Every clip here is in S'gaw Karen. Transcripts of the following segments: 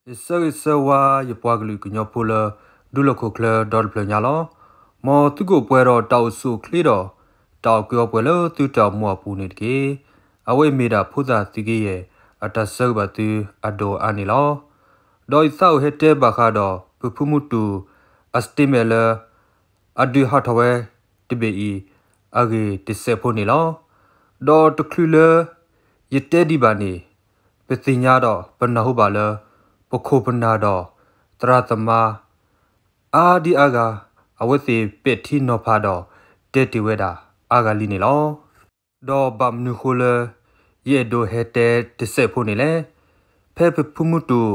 ယဆၢဂ့ၤဆၢဝါယပှၤကလုာ်ကညီဖိလၢ ဒူလီၢ်ခိၣ်ချၢဒီတဖျၢၣ်ညါလီၤ. မ်သုကအိၣ်ပှဲၤဒီးတၢ်အိၣ်ဆူၣ်အိၣ်ချ့ဒီး တၢ်အိၣ်ကူအီပှဲၤလၢသုတၢ်အိၣ်မူအပူၤန့ၣ်တက့ၢ်. အဝဲအံၤမ့ၢ်ဒၣ်ဖိသၣ်သုးက့ယဲၢ် အတၢ်ဆၢဂ့ၤဘၣ်သုအဒိၣ်အါန့ၣ်လီၤ. ဒီးယသးအိၣ်ဟဲတဲဘၣ်ဃးဒီး ပဖုမူတူၢ် အ statement လၢ အဒုးဟးထီၣ်ဝဲတဘ့ၣ်အံၤ အဂ့ၢ်တစဲးဖိန့ၣ်လီၤ. ဒီးတချုးလၢ ယတဲဒံးဘၣ်န့ၣ် ပသ့ၣ်ညါဒီးပနၢ်ဟူဘၣ်လၢ ပခိၣ်ပနၢ်ဒီး သရၣ်သမါ အါဒံအါဂၤ အဝဲသ့ၣ်ပဲာ်ထံနီၤဖးဒီး တဲတ့ၢ်ဝဲဒၣ်အါဂၤလံန့ၣ်လီၤ. ဒီးဘၣ်မနုၤဃိလၢ ယအဲၣ်ဒိးဟဲတဲတစဲးဖိန့ၣ်လဲၣ်. ဖဲပဖုမူတူၢ်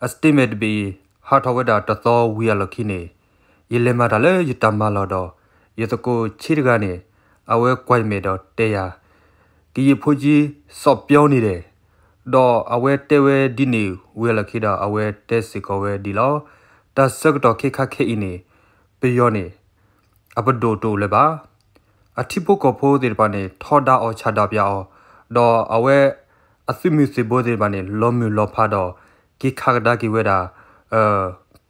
အ statement တဘ့ၣ်အံၤ ဟးထီၣ်ဝဲဒၣ်တသီဝံၤအလီၢ်ခံန့ၣ် ယလဲၤမၤတၢ်လၢယတၢ်မၤလီၢ်ဒီး ယသကိးဆံးတဂၤန့ၣ် အဝဲကွၢ်ယမဲာ်ဒီးတဲယၤ ကရင်ဖိကြီး စောင့်ပြောနေတယ် ဒီးအဝဲတဲဝဲဒ်န့ၣ်ဝံၤအလီၢ်ခံဒီး အဝဲတဲစ့ၢ်ကီးဝဲဒ်လီၤ. တၢ်ဆၢကတီၢ်ခဲခါခဲအံၤန့ၣ် ပယီၤန့ၣ် အပဒိၣ်တအိၣ်လၢၤဘၣ်. အထံဖိကီၢ်ဖိသ့ၣ်တဖၣ်န့ၣ် ထီဒါအီၤဆးဒါပၠးအီၤ, ဒီးအဝဲအသုးမုၢ်သံၣ်ဘိသ့ၣ်တဖၣ်န့ၣ် လီၤမုၢ်လီၤဖးဒီး က့ၤခးကဒါက့ၤဝဲဒၣ်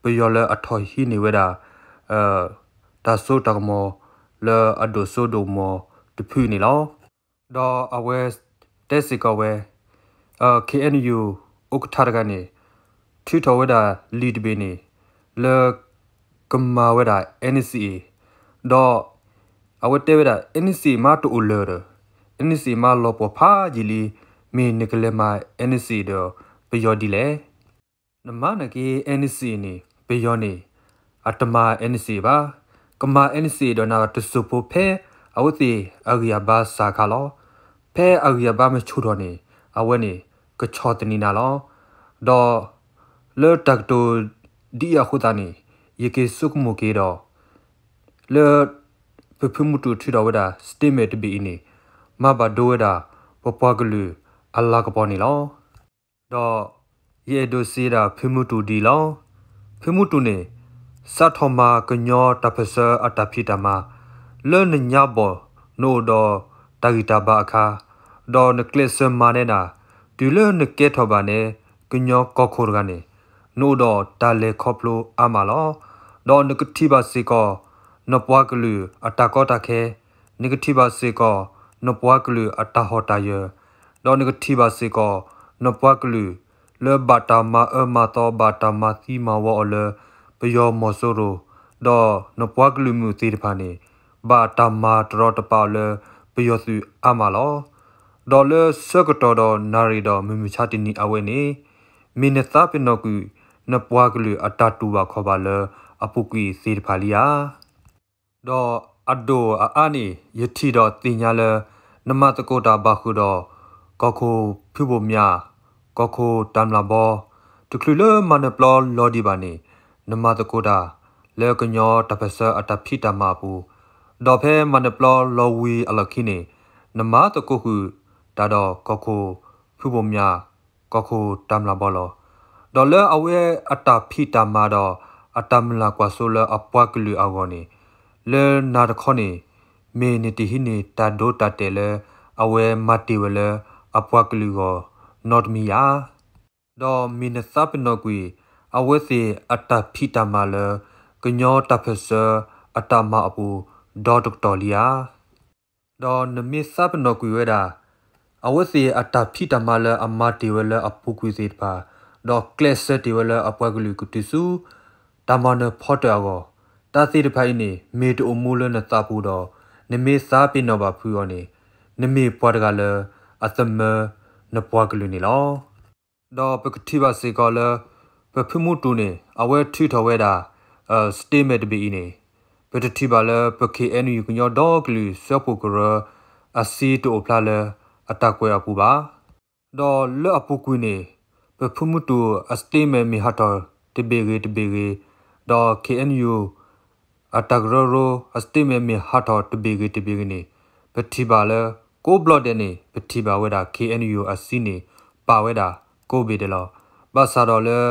ပယီၤလၢအထီၣ်ဟံးန့ၢ်ဝဲဒၣ် တၢ်စိတၢ်ကမီၤလၢအဒိၣ်စိဒိၣ်ကမီၤတဖုန့ၣ်လီၤ. ဒီးအဝဲတဲစ့ၢ်ကီးဝဲ KNU အူကထါတဂၤန့ၣ် ထုးထီၣ်ဝဲဒၣ်လံာ်တဘ့ၣ်န့ၣ် လၢကမၤဝဲဒၣ် NCA ဒီးအဝဲတဲဝဲဒၣ် NCA မးတအိၣ်လၢၤဒီး NCA မးလီၤပှီၢ်ဖးယံာ်လံ, မ့ၢ်နကလဲၤမၤ NCA ဒီးပယီၤဒ်လဲၣ်. နမၤန့ၢ်က့ၤ NCA န့ၣ် ပယီၤန့ၣ် အတမၤ NCA ဘၣ်. ကမၤ NCA ဒီးနၤတစိၢ်ဖိဖဲအဝဲသ့ၣ်အဂံၢ်အဘါစးခါလီၤ. ဖဲအဂံၢ်အဘါမဆူၣ်ထီၣ်န့ၣ် အဝဲန့ၣ်ကဆီၣ်သနံးနၤလီၤ. ဒီးလၢတၢ်ကတိၤဒ်အံၤအဃိသတးန့ၣ် ယက့ၤဆိကမိၣ်က့ၤဒီး လၢပဖုမူတူၢ်ထုးထီၣ်ဝဲဒၣ် statement တဘ့ၣ်အံၤန့ၣ် မၤဘၣ်ဒိဝဲဒၣ် ပပှၤကလုာ်အလၤကပီၤန့ၣ်လီၤ. ဒီးယအဲၣ်ဒိးစံးဒၣ်ဖုမူတူၢ်ဒ်အံၤလီၤ. ဖုမူတူၢ်န့ၣ် စးထီၣ်မၤကညီတၢ်ပၢၢ်ဆၢအတၢ်ဖံးတၢ်မၤ လၢနညါဘီၣ်နအိၣ်ဒီးတၢ်ဂံၢ်တၢ်ဘါအခါ, ဒီးနကျဲးစၢးမၤနဲဒၣ် တုၤလၢနကဲထီၣ်ဘၣ်န့ၣ် ကညီကီၢ်ခိၣ်တဂၤန့ၣ် နအိၣ်ဒီးတၢ်လဲၤခီဖျိအါမးလီၤ. ဒီးနကထံၣ်ဘၣ်စ့ၢ်ကီး နပှၤကလုာ်အတၢ်ကီတၢ်ခဲ, နကထံၣ်ဘၣ်စ့ၢ်ကီး နပှၤကလုာ်အတၢ်ဟီၣ်တၢ်ယၢၤ, ဒီးနကထံၣ်ဘၣ်စ့ၢ်ကီး နပှၤကလုာ်လၢဘၣ်တၢ်မၤအၢမၤသီ ဘၣ်တၢ်မၤသံမၤဝီအီၤလၢ ပယီၤမီၤစိရိၤ, ဒီးနပှၤကလုာ်မုၣ်သ့ၣ်တဖၣ်န့ၣ် ဘၣ်တၢ်မၤတရီတပါအီၤလၢ ပယီၤသုးအါမးလီၤ. ဒီးလၢဆၢကတီၢ်ဒီးနၣ်ရံၣ်ဒီးမုၢ်မဆါတနံၤအဝဲန့ၣ် မ့ၢ်နသးပ့ၤနီၣ်ကွံာ် နပှၤကလုာ်အတၢ်တူၢ်ဘၣ်ခီၣ်ဘၣ်လၢအပူၤကွံာ်သ့ၣ်တဖၣ်လံဧါ. ဒီးအဒိၣ်အအါန့ၣ် ယထံၣ်ဒီးသ့ၣ်ညါလၢ နမၤသကိးတၢ်ဘၣ်ဃုာ်ဒီး ကီၢ်ခိၣ်ဖုဘိၣ်မၠး, ကီၢ်ခိၣ်တၢ်မျၢ်ဘီ, တချုးလၢမၤနၢၤပျီလီၤဒံးဘၣ်န့ၣ် နမၤသကိးတၢ် လၢကညီတၢ်ပၢၢ်ဆၢအတၢ်ဖံးတၢ်မၤအပူၤ, ဒီးဖဲမၤနၢၤပျီလီၤဝံၤအလီၢ်ခံန့ၣ် နမၤသကိးဃုာ်တၢ်ဒီးကီၢ်ခိၣ်ဖုဘိၣ်မၠး, ကီၢ်ခိၣ်တၢ်မျၢ်ဘီလီၤ. ဒီးလၢအဝဲအတၢ်ဖံးတၢ်မၤဒီး အတၢ်မုၢ်လၢ်ကွၢ်စိလၢအပှၤကလုာ်အဂီၢ်န့ၣ် လၢနၤတခီန့ၣ် မ့ၢ်နတဟံးန့ၢ်တၢ်ဒိတၢ်တဲာ်လၢ အဝဲမၤတ့ၢ်ဝဲလၢအပှၤကလုာ်အဂီၢ်နီတမံၤဧါ. ဒီးမ့ၢ်နသးပ့ၤနီၣ်ကွံာ် အဝဲသ့ၣ်အတၢ်ဖံးတၢ်မၤလၢ ကညီတၢ်ပၢၢ်ဆၢအတၢ်မၤအပူၤ ဒီတကတီၢ်လံဧါ. ဒီးနမ့ၢ်သးပ့ၤနီၣ်ကွံာ်ဝဲဒၣ် အဝဲသ့ၣ်အတၢ်ဖံးတၢ်မၤလၢအမၤတ့ၢ်ဝဲလၢအပူၤကွံာ်သ့ၣ်တဖၣ်, ဒီးကျဲးစၢးတ့ၢ်ဝဲလၢအပှၤကလုာ်ကတုၤဆူ တၢ်မၤနၢၤဖီတၢၣ်အဂီၢ်, တၢ်သ့ၣ်တဖၣ်အံၤန့ၣ် မ့ၢ်တအိၣ်မူလၢနသးပူၤဒီး နမ့ၢ်သးပ့ၤနီၣ်ဘၣ်ဖုးအီၤန့ၣ် နမ့ၢ်ပှၤတဂၤလၢအသမၢနပှၤကလုာ်န့ၣ်လီၤ. ဒီးပကထံၣ်ဘၣ်စ့ၢ်ကီးလၢ ပဖုမူတူၢ်န့ၣ် အဝဲထုးထီၣ်ဝဲဒၣ် statement တဘ့ၣ်အံၤန့ၣ် ပတထံၣ်ဘၣ်လၢပ KNU ကညီဒီကလုာ်စၢဖှိၣ်ကရၢ အစံတအိၣ်ဖျါလၢအတၢ်ကွဲးအပူၤဘၣ်. ဒီးလၢအပူၤကွံာ်န့ၣ် ပဖုမူတူၢ်အ statement မ့ၢ်ဟးထီၣ်တဘ့ၣ်ဂ့ၤတဘ့ၣ်ဂ့ၤ, ဒီး KNU အတၢ်ကရၢကရိအ statement မ့ၢ်ဟးထီၣ်တဘ့ၣ်ဂ့ၤတဘ့ၣ်ဂ့ၤန့ၣ် ပထံၣ်ဘၣ်လၢ ကိးဘျီဒဲးန့ၣ် ပထံၣ်ဘၣ်ဝဲဒၣ် KNU အစံန့ၣ် ပာ်ဝဲဒၣ်ကိးဘ့ၣ်ဒဲးလီၤ. ဘၣ်ဆၣ်ဒီးလၢ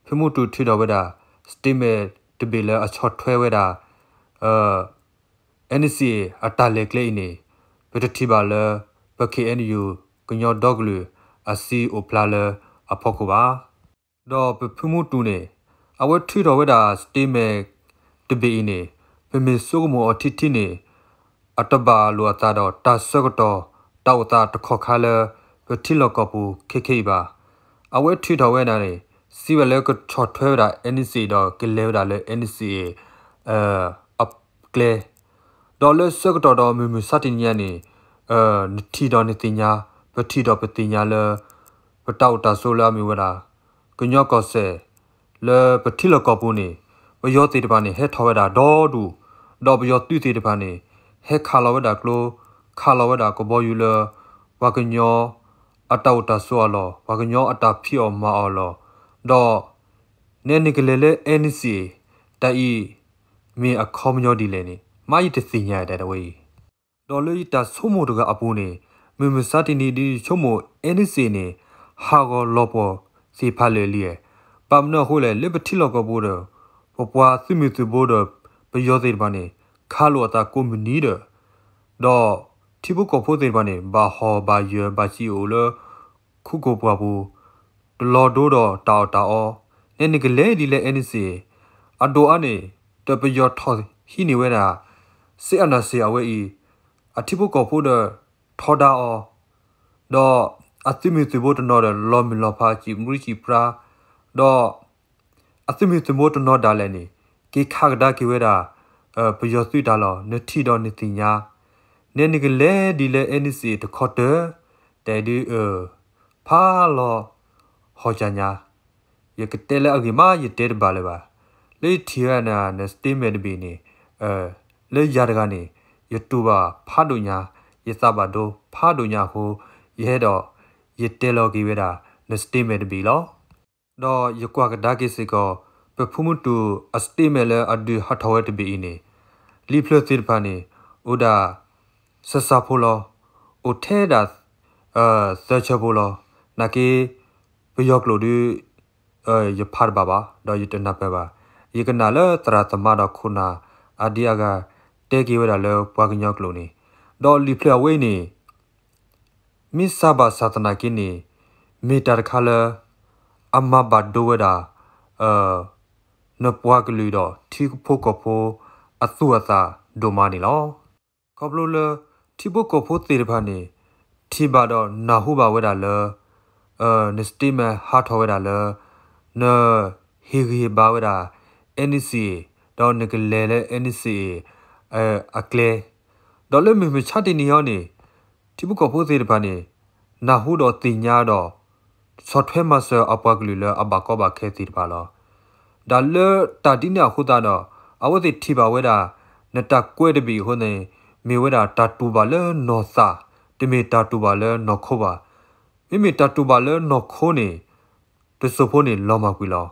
ဖုမူတူၢ်ထုးထီၣ်ဝဲဒၣ် statement တဘ့ၣ်လၢအဆီၣ်ထွဲဝဲဒၣ် NCA အတၢ်လဲၤကျဲအံၤန့ၣ် ပတထံၣ်ဘၣ်လၢ ပ KNU ကညီဒီကလုာ်အစံအိၣ်ဖျါလၢအဖီခိၣ်ဘၣ်. ဒီးပဖုမူတူန့ၣ် အဝဲထုးထီၣ်ဝဲဒၣ် statement တဘ့ၣ်အံၤန့ၣ် ပမ့ၢ်ဆိကမိၣ်အီၤထံထံန့ၣ် အတဘၣ်လိာ်အသးဒီးတၢ်ဆၢကတီၢ် တၢ်အိၣ်သးတခီခါလၢ ပထံလီၢ်ကီၢ်ပူၤခဲခဲအံၤဘၣ်. အဝဲထုးထီၣ်ဝဲဒၣ်န့ၣ် စံးဝဲလၢကဆီၣ်ထွဲဝဲဒၣ် NCA ဒီးကလဲၤဝဲဒၣ်လၢ NCA အကျဲ ဒီးလၢဆၢကတီၢ်ဒီးမုၢ်မုၢ်ဆါတနံၤညါန့ၣ် နထံၣ်ဒီးနသ့ၣ်ညါ, ပထံၣ်ဒီးပသ့ၣ်ညါလၢ ပတၢ်အိၣ်တၢ်ဆိးလၢအမ့ၢ်ဝဲဒၣ် ကညီကီၢ်စဲၣ် လၢပထံလီၢ်ကီၢ်ပူၤန့ၣ် ပယီၤသ့ၣ်တဖၣ်န့ၣ် ဟဲထီၣ်ဝဲဒၣ်ဒီဒူၣ်, ဒီးပယီၤသုးသ့ၣ်တဖၣ်န့ၣ် ဟဲခးလီၤဝဲဒၣ်ကျိ, ခးလီၤဝဲဒၣ်ကဘီယူၤလၢ ပှၤကညီအတၢ်အိၣ်တၢ်ဆိးအလီၢ်, ပှၤကညီအတၢ်ဖံးအီၣ်မၤအီၣ်အလီၢ်, ဒီး နဲနကလဲၤလၢ NCA တၢ်အံၤ မ့ၢ်အခီပညီဒ်လဲၣ်န့ၣ် မ့ၢ်ယတသ့ၣ်ညါဒၣ်ဝဲအံၤ. ဒီးလၢယတၢ်ဆိကမိၣ်တဂၤအပူၤန့ၣ် မုၢ်မုၢ်ဆါတနံၤဒ်ယဆိကမိၣ် NCA န့ၣ် ဟးဂီၤလီၤပှီၢ်သ့ၣ်ဖးလဲၢ်လံ. ဘၣ်မနုၤအဃိလဲၣ် လၢပထံလီၢ်ကီၢ်ပူၤဒီး ပပှၤသုးမုၢ်သုးဘိဒီး ပယီၤသ့ၣ်တဖၣ်န့ၣ် ခးလိာ်အသးကိးမုၢ်နံၤဒီး ဒီးထံဖိကီၢ်ဖိသ့ၣ်တဖၣ်န့ၣ် ဘၣ်ဟီၣ်ဘၣ်ယၢၤဘၣ်စံာ်အိၣ်လၢ ခူကိာ်ပှၢ်ပူၤ တလီၤဒိဒီးတၢ်အီၣ်တၢ်အီ, နဲနကလဲၤဒ်လဲၣ် NCA အဒိၣ်အါန့ၣ် ဒီးပယီၤထီၣ်ဟံးန့ၢ်ဝဲဒၣ် စ့အနၢ်စ့အဝဲအံၤ အထံဖိကီၢ်ဖိဒီးထီဒါအီၤ, ဒီးအသုးမုၢ်သုးဘိတနီၤဒီး လီၤမုၢ်လီၤဖးစံးပြံစံးပြါ, ဒီးအသုးမုၢ်သုးဘိတနီၤဒၣ်လဲာ်န့ၣ် က့ၤခးကဒါက့ၤဝဲဒၣ် ပယီၤသုးတၢ်လီၢ် နထံၣ်ဒီးနသ့ၣ်ညါ, နဲနကလဲၤဒ်လဲၣ် NCA တခီတၢၢ်, တဲဒုး ဖးလီၤဟီၣ်ကၠၢ်ညါ, ယကတဲလၢအဂ့ၢ်မး ယတဲတဘၣ်လၢၤဘၣ်. လၢယထံၣ်ဝဲဒၣ်န statement တဘ့ၣ်န့ၣ် လၢယၤတဂၤန့ၣ် ယတူၢ်ဘၣ်ဖးဒိၣ်ညါ, ယသးဘၣ်ဒိဖးဒိၣ်ညါအဃိ ယဟဲဒီး ယတဲလီၤက့ၤဝဲဒၣ်န statement တဘ့ၣ်လီၤ. ဒီးယကွၢ်ကဒါက့ၤစ့ၢ်ကီး ပဖုမူတူၢ်အ statement လၢအဒုးဟးထီၣ်ဝဲတဘ့ၣ်အံၤန့ၣ် လံာ်ဖျၢၣ်သ့ၣ်တဖၣ်န့ၣ် အိၣ်ဒၣ် စၢ်စၢ်ဖိလီၤ, အိၣ်ထဲဒၣ် သၢဆၢဖိလီၤ. နာ်က့ ပယီၤကျိာ်ဒုး ယဖးတဘၣ်ဘၣ် ဒီးယတနၢ်ပၢၢ်ဘၣ်. ယကနၣ်လၢသရၣ်သမါဒီးခိၣ်နၢ် အဒံအဂၤ တဲက့ၤဝဲဒၣ်လၢပှၤကညီကျိာ်န့ၣ်, ဒီးလံာ်ဖျၢၣ်အဝဲအံၤန့ၣ် မ့ၢ်စၢ်ဘၣ်ဆၣ်သနာ်က့န့ၣ် မ့ၢ်တၢ်တခါလၢ အမၤဘၣ်ဒိဝဲဒၣ် နပှၤကလုာ်ဒီးထံဖိကီၢ်ဖိအသူၣ်အသးဒိၣ်မးန့ၣ်လီၤ. ခီဖျိလၢ ထံဖိကီၢ်ဖိသ့ၣ်တဖၣ်န့ၣ် ထံၣ်ဘၣ်ဒီးနၢ်ဟူဘၣ်ဝဲဒၣ်လၢ န statement ဟးထီၣ်ဝဲဒၣ်လၢ နဟ့ၣ်ဂံၢ်ဟ့ၣ်ဘါဝဲဒၣ် NCA ဒီးနကလဲၤလၢ NCA အကျဲ, ဒီးလၢမုၢ်မဆါတနံၤအံၤန့ၣ် ထံဖိကီၢ်ဖိသ့ၣ်တဖၣ်န့ၣ် နၢ်ဟူဒီးသ့ၣ်ညါဒီး ဆီၣ်ထွဲမၤစၢၤအပှၤကလုာ်လၢအဘၣ်ကီဘၣ်ခဲသ့ၣ်တဖၣ်လီၤ. ဒီးလၢတၢ်ဒ်န့ၣ်အဃိသတးဒီး အဝဲသ့ၣ်ထံၣ်ဘၣ်ဝဲဒၣ် နတၢ်ကွဲးတဘ့ၣ်အဃိန့ၣ် မ့ၢ်ဝဲဒၣ်တၢ်တူၢ်ဘၣ်လၢနီၢ်သး, တမ့ၢ်တၢ်တူၢ်ဘၣ်လၢနီၢ်ခိဘၣ်. မ့မ့ၢ်တၢ်တူၢ်ဘၣ်လၢနီၢ်ခိန့ၣ် တစိၢ်ဖိန့ၣ်လီၤမၢ်ကွံာ်လီၤ.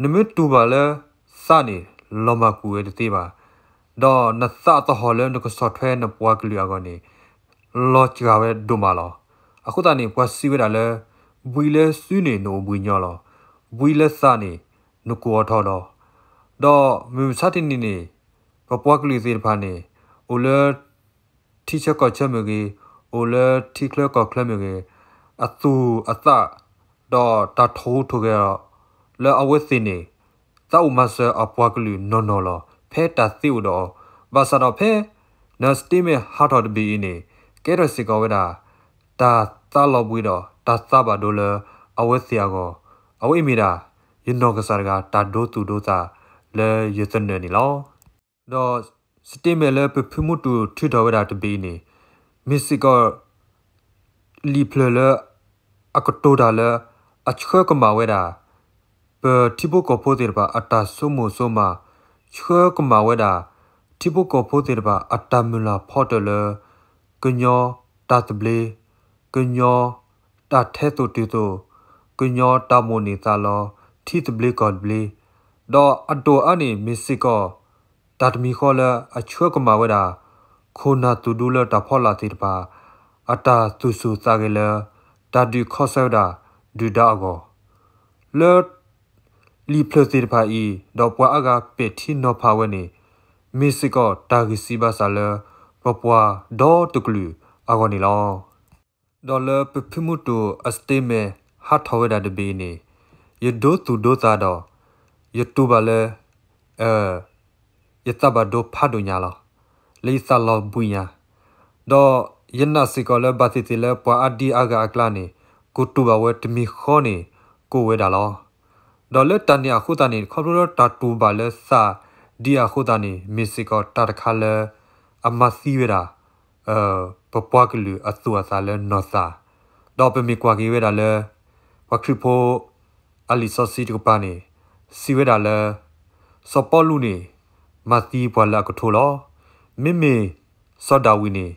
နမ့ၢ်တူၢ်ဘၣ်လၢသးန့ၣ် လီၤမၢ်ကွံာ်ဝဲတသ့ဘၣ်. ဒီးနသးသဟီၣ်လၢနကဆီၣ်ထွဲနပှၤကလုာ်အဂီၢ်န့ၣ် လီၤစှၤဝဲဒိၣ်မးလီၤ. အဃိသတးန့ၣ် ပှၤစံးဝဲဒၣ်လၢ ဘှံးလၢစုန့ၣ် နအိၣ်ဘှံးညီလီၤ. ဘှံးလၢသးန့ၣ် နကိၢ်အထီၣ်လီၤ. ဒီးမုၢ်မဆါတနံၤန့ၣ် ပပှၤကလုာ်သ့ၣ်တဖၣ်န့ၣ် အိၣ်လၢ ထံဆၢကီၢ်ဆၢမ့ၢ်ဂ့ၤ, အိၣ်လၢထံချၢကီၢ်ချၢမ့ၢ်ဂ့ၤ, အသူၣ်အသး ဒီးတၢ်ထိၣ်ဟူးထိၣ်ဂဲၤအီၤ လၢအဝဲသ့ၣ်န့ၣ် သးအိၣ်မၤစၢၤအပှၤကလုာ်နီၢ်နီၢ်လီၤ. ဖဲတၢ်သ့အိၣ်ဒီးအီၤ, ဘၣ်ဆၣ်ဒီးဖဲ န statement ဟးထီၣ်တဘ့ၣ်အံၤန့ၣ် ကဲထီၣ်စ့ၢ်ကီးဝဲဒၣ် တၢ်သးလီၤဘှံးဒီးတၢ်သးဘၣ်ဒိလၢအဝဲသ့ၣ်အဂီၢ်, အဝဲအံၤမ့ၢ်ဒၣ် ယနီၢ်ကစၢ်တဂၤ တၢ်ဒိသူၣ်ဒိသးလၢယသနၢၣ်န့ၣ်လီၤ. ဒီး statement လၢပဖုမူတူၢ်ထုးထီၣ်ဝဲဒၣ်တဘ့ၣ်အံၤန့ၣ် မ့ၢ်စ့ၢ်ကီး လံာ်ဖျၢၣ်လၢ အကတိၤတၢ်လၢ အဆှၢကမၣ်ဝဲဒၣ် ပထံဖိကီၢ်ဖိသ့ၣ်တဖၣ် အတၢ်ဆိကမိၣ်ဆိကမး, ဆှၢကမၣ်ဝဲဒၣ် ထံဖိကီၢ်ဖိသ့ၣ်တဖၣ် အတၢ်မုၢ်လၢ်ဖီတၢၢ်လၢ ကညီတၢ်သဘျ့, ကညီတၢ်ထဲသိးတုၤသိး, ကညီတၢ်မိၣ်န့ၢ်သးလီ, ထံသဘျ့ကီၢ်သဘျ့, ဒီးအဒိၣ်အါန့ၣ်မ့ၢ်စ့ၢ်ကီး တၢ်တမံၤဃီလၢအဆှၢကမၣ်ဝဲဒၣ် ခိၣ်နၢ်သူၣ်ဒူလၢတၢ်ဖီလာ်သ့ၣ်တဖၣ် အတၢ်သူၣ်ဆူၣ်သးဂဲၤလၢ တၢ်ဒုးခီဆၢဝဲဒၣ်ဒုၣ်ဒါအဂီၢ်, လၢ လံာ်ဖျၢၣ်သ့ၣ်တဖၣ်အံၤ ဒီးပှၤအါဂၤပဲာ်ထံနီၤဖးဝဲန့ၣ် မ့ၢ်စ့ၢ်ကီးတၢ်ဂံၢ်စၢ်ဘါစၢ်လၢ ပပှၤဒီတကလုာ်အဂီၢ်န့ၣ်လီၤ. ဒီးလၢပဖုမူတူၢ်အ statement ဟးထီၣ်ဝဲဒၣ်တဘ့ၣ်အံၤန့ၣ် ယဒိသူၣ်ဒိသးဒီး ယတူၢ်ဘၣ်လၢ ယသးဘၣ်ဒိဖးဒိၣ်ညါလီၤ. လၢယသးလီၤဘှံးညါ, ဒီးယနာ်စ့ၢ်ကီးလၢဘၣ်သ့ၣ်သ့ၣ်လၢပှၤအါဒံအါဂၤအကျါန့ၣ် ကတူၢ်ဘၣ်ဝဲတမံၤဃီန့ၣ် ကအိၣ်ဝဲဒၣ်လီၤ. ဒီးလၢတၢ်န့ၣ်အဃိသတးန့ၣ် ခီဖျိလၢတၢ်တူၢ်ဘၣ်လၢသးဒံအဃိသတးန့ၣ် မ့ၢ်စ့ၢ်ကီးတၢ်တခါလၢ အမၤသံဝဲဒၣ် ပပှၤကလုာ်အသူၣ်အသးလၢနီၢ်သး, ဒီးပမ့ၢ်ကွၢ်က့ၤဝဲဒၣ်လၢ ပှၤခရံာ်ဖိ အလံာ်စီဆှံတကပၤန့ၣ် စံးဝဲဒၣ်လၢ စီၤပီလူးန့ၣ် မၤသံပှၤလၢအကထိလီၤ. မ့မ့ၢ်စီၤဒၤဝံးန့ၣ်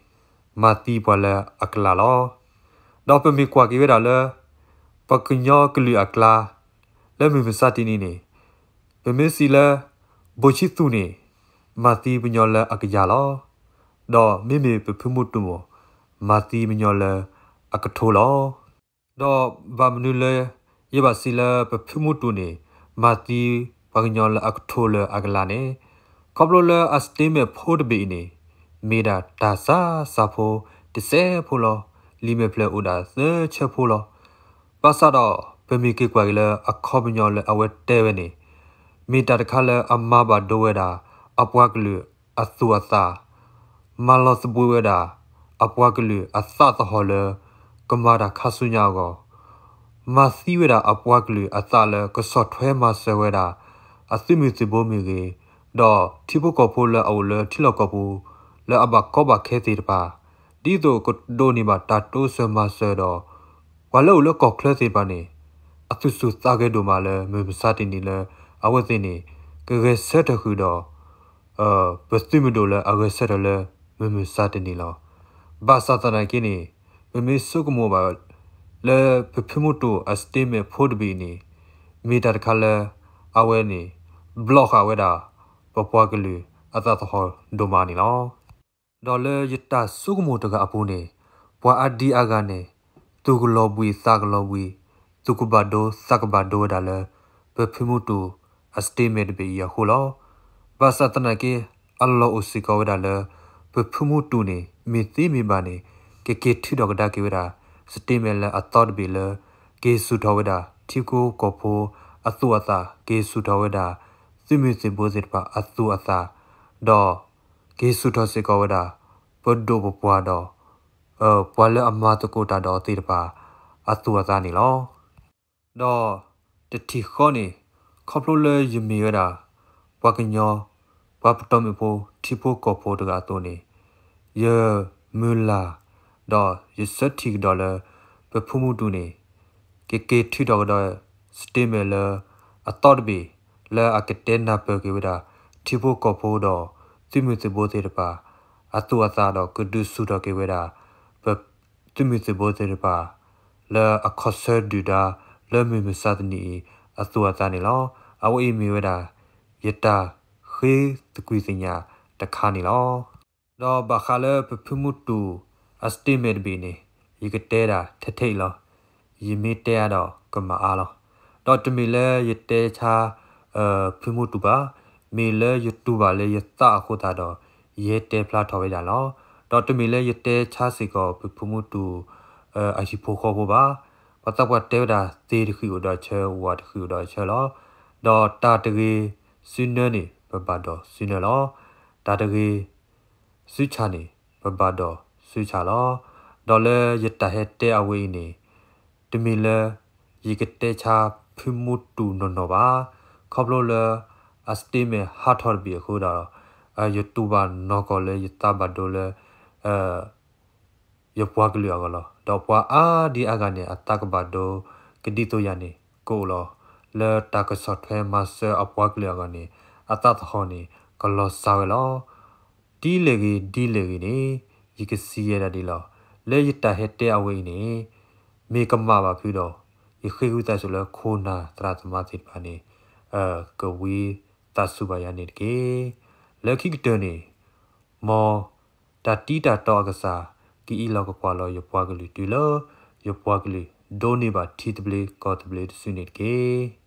မၤသံပှၤလၢအကလးလီၤ. ဒီးပမ့ၢ်ကွၢ်က့ၤဝဲဒၣ်လၢ ပှၤကညီကလုာ်အကျါ လၢမုၢ်မဆါတနံၤန့ၣ် ပမ့ၢ်စံးလၢ ဘိၣ်ဆံသူးန့ၣ် မၤသံပညီလၢအကယၤလီၤ. ဒီးမ့မ့ၢ်ပဖုမုၢ်တူၢ်မ့ၢ် မၤသံပညီလၢအကထိလီၤ. ဒီးဘၣ်မနုၤလၢ ယဘၣ်စံးလၢပဖုမုၢ်တူၢ်န့ၣ် မၤသံပှၤကညီလၢအကထိလၢအကလးန့ၣ်, ခီဖျိလၢအ statement ဖိတဘ့ၣ်အံၤန့ၣ် မ့ၢ်ဒၣ်တၢ်စၢ်စၢ်ဖိတစဲးဖိလီၤ. လံာ်မဲာ်ဖျၢၣ်အိၣ်ဒၣ်သၢဆၢဖိလီၤ. ဘၣ်ဆၣ်ဒီး ပမ့ၢ်က့ၤကွၢ်က့ၤလၢအခီပညီလၢအဝဲတဲဝဲန့ၣ် မ့ၢ်တၢ်တခါလၢအမၤဘၣ်ဒိဝဲဒၣ် အပှၤကလုာ်အသူၣ်အသး, မၤလီၤသဘှံးဝဲဒၣ် အပှၤကလုာ်အသးသဟီၣ်လၢ ကမၤတၢ်ခါဆူညါအဂီၢ်, မၤသံဝဲဒၣ်အပှၤကလုာ်အသးလၢကဆီၣ်ထွဲမၤစၢၤဝဲဒၣ် အသုးမုၢ်သံၣ်ဘိမ့ၢ်ဂ့ၤ, ဒီးထံဖိကီၢ်ဖိလၢအအိၣ်လၢထံလီၢ်ကီၢ်ပူၤ လၢအဘၣ်ကီဘၣ်ခဲသ့ၣ်တဖၣ်, ဒ်သိးကဒိးန့ၢ်ဘၣ်တၢ်တိစၢၤမၤစၢၤဒီး ပှၤလၢအိၣ်လၢကီၢ်ချၢသ့ၣ်တဖၣ်န့ၣ် အသူၣ်ဆူၣ်သးဂဲၤဒိၣ်မးလၢမုၢ်မဆါတနံၤလၢ အဝဲသ့ၣ်န့ၣ် ကဂဲၤဆၢထၢၣ်ဃုာ်ဒီး ပသုးမုၢ်ဒိၣ်လၢအဂဲၤဆၢထၢၣ်လၢမုၢ်မဆါတနံၤလီၤ. ဘၣ်ဆၣ်သနာ်က့န့ၣ် ပမ့ၢ်ဆိကမိၣ်ဘၣ် လၢပဖုမုၢ်တူၢ်အ statement ဖိတဘ့ၣ်န့ၣ် မ့ၢ်တၢ်တခါလၢ အဝဲန့ၣ် block ဃာ်ဝဲဒၣ် ပပှၤကလုာ်အသးသဟီၣ်ဒိၣ်မးန့ၣ်လီၤ. ဒီးလၢယတၢ်ဆိကမိၣ်တဂၤအပူၤန့ၣ် ပှၤအါဒံအါဂၤန့ၣ် သူၣ်ကလီၤဘှံးသးကလီၤဘှံး, သူၣ်ကဘၣ်ဒိသးကဘၣ်ဒိဝဲဒၣ်လၢ ပဖုမုၢ်တူၢ်အ statement တဘ့ၣ်အံၤအဃိလီၤ. ဘၣ်ဆၣ်သနာ်က့ အလီၢ်အိၣ်စ့ၢ်ကီးဝဲဒၣ်လၢ ပဖုမုၢ်တူၢ်န့ၣ် မ့ၢ်သ့မ့ၢ်ဘၣ်န့ၣ် ကက့ၤထုးထီၣ်ကဒါက့ၤဝဲဒၣ် statement လၢအသီတဘ့ၣ်လၢ က့ၤဆူၣ်ထီၣ်ဝဲဒၣ် ထံဖိကီၢ်ဖိအသူၣ်အသး, က့ၤဆူၣ်ထီၣ်ဝဲဒၣ် သုးမုၢ်သံၣ်ဘိသ့ၣ်တဖၣ်အသူၣ်အသး, ဒီး က့ၤဆူၣ်ထီၣ်စ့ၢ်ကီးဝဲဒၣ် ပဒိၣ်ပပှၢ်ဒီး ပှၤလၢအမၤသကိးတၢ်ဒီးသ့ၣ်တဖၣ် အသူၣ်အသးန့ၣ်လီၤ. ဒီးတထံၣ်ဃီန့ၣ် ခီဖျိလၢယမ့ၢ်ဝဲဒၣ် ပှၤကညီ ပှၤပတီၢ်မုၢ်ဖိ ထံဖိကီၢ်ဖိတဂၤအသိးန့ၣ် ယမုၢ်လၢ် ဒီးယဆၢထံၣ်ကဒီးလၢ ပဖုမုၢ်တူၢ်န့ၣ် ကက့ၤထုးထီၣ်ကဒီး statement လၢအသီတဘ့ၣ် လၢအကတဲနၢ်ပၢၢ်က့ၤဝဲဒၣ် ထံဖိကီၢ်ဖိဒီး သုးမုၢ်သံၣ်ဘိသ့ၣ်တဖၣ် အသူၣ်အသးဒီးကဒုးဆူၣ်ထီၣ်က့ၤဝဲဒၣ် ပသုးမုၢ်သံၣ်ဘိသ့ၣ်တဖၣ် လၢအခီၣ်ဆၢဒုၣ်ဒါ လၢမုၢ်မဆါတနံၤအံၤ အသူၣ်အသးန့ၣ်လီၤ. အဝဲအံၤမ့ၢ်ဝဲဒၣ် ယတၢ်ဃ့သကွံၢ်သညးတခါန့ၣ်လီၤ. ဒီးဘၣ်ဃးလၢပဖုမုၢ်တူၢ်အ statement တဘ့ၣ်န့ၣ် ယကတဲဒၣ်ထဲထဲအံၤလီၤ. ယမ့ၢ်တဲအါဒီးကမၤအါလီၤ. ဒီးတမ့ၢ်လၢယတဲဆါ ဖုမုၢ်တူၢ်ဘၣ်, မ့ၢ်လၢယတူၢ်ဘၣ်လၢယသးအဃိသတးဒီး ယဟဲတဲဖျါထီၣ်ဝဲဒၣ်လီၤ. ဒီးတမ့ၢ်လၢယတဲဆါစ့ၢ်ကီး ပဖုမုၢ်တူၢ် အဟံၣ်ဖိဃီဖိဘၣ်. ပှၤသးပှၢ်တဲဝဲဒၣ် သ့ၣ်တဃံၣ်အိၣ်ဒီးဆၢ, ဝၣ်တဃံၣ်အိၣ်ဒီးဆၢလီၤ. ဒီးတၢ်တဂ့ၤစုနၢန့ၣ် ပဘၣ်ဒိးစုနၢလီၤ. တၢ်တဂ့ၤ စုဆၣ်န့ၣ် ပဘၣ်ဒိးစုဆၣ်လီၤ. ဒီးလၢယတၢ်ဟဲတဲအဝဲအံၤန့ၣ် တမ့ၢ်လၢ ယကတဲဆါဖုမုၢ်တူၢ်နီၢ်နီၢ်ဘၣ်. ခီဖျိလၢ အ statement ဟးထီၣ်တဘ့ၣ်အဃိဒီး ယတူၢ်ဘၣ်နီၢ်ကီၢ်လၢယသးဘၣ်ဒိလၢ ယပှၤကလုာ်အဂီၢ်လီၤ. ဒီးပှၤအါဒံအါဂၤန့ၣ် အသးကဘၣ်ဒိ ကဒ်သိးယၤန့ၣ် ကအိၣ်လီၤ. လၢတၢ်ကဆီၣ်ထွဲမၤစၢၤအပှၤကလုာ်အဂီၢ်န့ၣ် အသးသဟီၣ်န့ၣ် ကလီၤစှၤဝဲလီၤ. ဒ်လဲၣ်ဂ့ၤ ဒ်လဲၣ်ဂ့ၤန့ၣ် ယကစံးယဲဒၣ်ဒ်လီၤ. လၢယတၢ်ဟဲတဲအဝဲအံၤန့ၣ် မ့ၢ်ကမၣ်ဘၣ်ဖုဒီး ယဃ့ဝံသးစူၤလၢခိၣ်နၢ်သရၣ်သမါသ့ၣ်တဖၣ်န့ၣ် ကဝံသးစူၤဘၣ်ယၤန့ၣ်တက့ၢ်. လၢခံကတၢၢ်န့ၣ် မ်တၢ်တံၤတၢ်တီအကစၢ် ကအံးလီၤကကွၢ်လီၤယပှၤကလုာ်တုၤလၢ ယပှၤကလုာ်ဒိးန့ၢ်ဘၣ်ထံသဘျ့ကီၢ်သဘျ့တစုန့ၣ်တက့ၢ်.